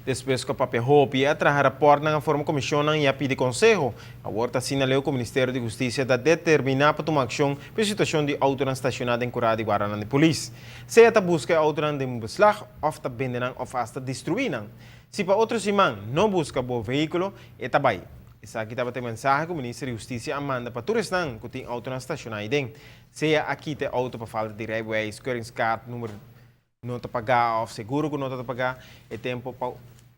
Despues ku a papia hopi, a traha rapòrtnan, a forma komishonnan i a pidi konseho. Awor ta asina leu ku Ministerio di Hustisia ta determiná pa tuma akshon pa e situashon di outonan stashoná den kurá di guardanan di polis. Sea ta buska e outonan den beslag òf ta bende nan òf asta destruí nan. Si pa otro siman no buska bo vehíkulo, e ta bai. Esaki tabata e mensahe ku Minister di Hustisia a manda pa tur esnan ku tin outonan stashoná aiden. Sea a kita e outo pa falta di rijbewijs, keuringskaart, number no ta pagá òf seguro ku no ta pagá, e tempu pa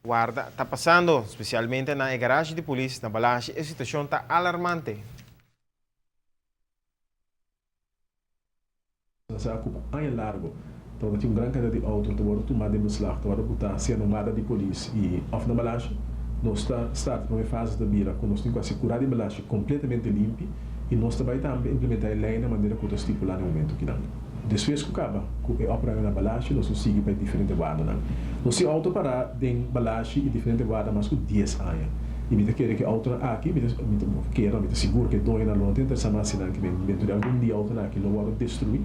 warda ta pasando. Spesialmente na e garashi di polis na Balashi e situashon ta alarmante. Nos sa ku pa aña largo tabata tin un gran kantidat di outo ku ta wòrdu tumá den beslag, ta wòrdu butá sea na warda di polis i òf na Balashi. Nos ta start promé fase ta bira ku nos tin ku hasi kurá di Balashi kompletamente limpi i nos ta bai tambe implementá e leinan manera ku ta stipulá na e momentu kinan. Despues ku kaba ku e opruiming na Balashi nos lo sigui pa e diferente wardanan. Nos tin outo pará den Balashi i diferente warda mas ku dies aña i mi ta kere ku e outonan aki, mi ta mi ta kere no, mi ta sigur ku e doñonan lo no ta interesá mas sinan ku dentro di algun dia outonan aki lo wòrdu destruí.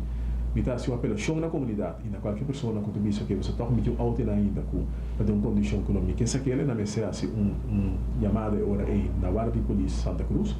Mi ta hasi un apelashon na komunidat i na kualke persona ku ta bisa ke boso tòg mi tin un outo einan ainda ku ta den un kondishon ku no mi ke sak'el, nan mester hasi un un yamada e ora ei na warda di polis Santa Cruz.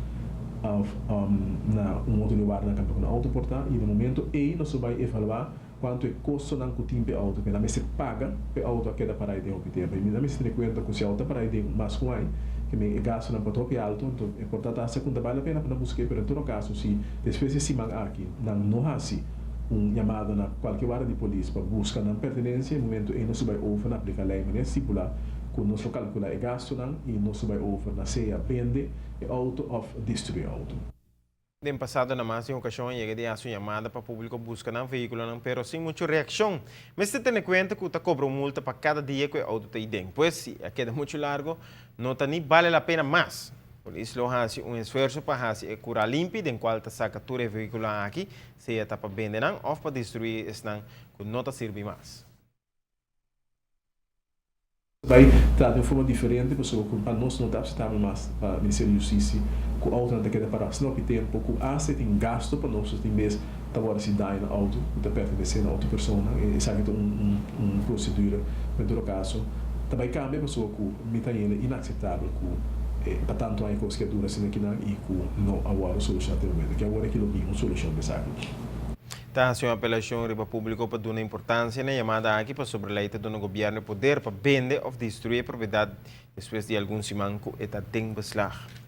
Of na un otro lugar nan kambia ku nan auto por ta i na momento ei nos lo bai evaluá kuantu e kostonan ku tin p'e auto ku nan mester paga p'e auto a keda pará ei den hopi tempu. I nan mester tene kuenta ku si auto a pará ei den mas ku un aña ke men e gastunan por ta hopi alto anto e por ta ta hasta ku no ta bale la pena pa nan busk'é pero en todo kaso si despues di e siman aki nan no hasi un yamada na kualke warda di polis pa buska nan pertenensia e momento ei nos lo bai over na apliká lei manera stipulá ku nos lo kalkulá e gastunan i nos lo bai over na sea bende E auto of destrui e auto. Den pasado na mas di un okashon a yega di hasi un yamada pa públiko buska nan vehíkulonan pero sin muchu reakshon. Mester tene kuenta ku ta kobra un multa pa kada dia ku e outo ta iden. Pues si a keda muchu largo no ta ni bale la pena mas. Polis lo hasi un esfuerso pa hasi e kurá limpi den kual ta saka tur e vehíkulonan aki, sea ta pa bende nan òf pa destruí esnan ku no ta sirbi mas. Bai trata di un forma diferente pasobra cu pa nos no ta aceptabel mas pa Ministerio di Husticia cu autonan ta keda para asina hopi tempo cu hasta e tin gasto pa nos tin bes ta worde haci daño na auto cu ta pertenece na otro persona esaki ta un un procedura pero en todo caso ta bai cambia pasobra cu mi ta hende inaceptabel cu pa tanto aña cos ke a dura asina kinan y cu no a worde soluciona te momento ki awor aki lo bin un solucion pa esaki. Ta hasi un apelashon riba públiko pa duna importansia na e yamada aki pasobra lei ta duna gobièrnu e poder pa bende òf destruí e propiedat despues di algun siman ku e ta den beslag.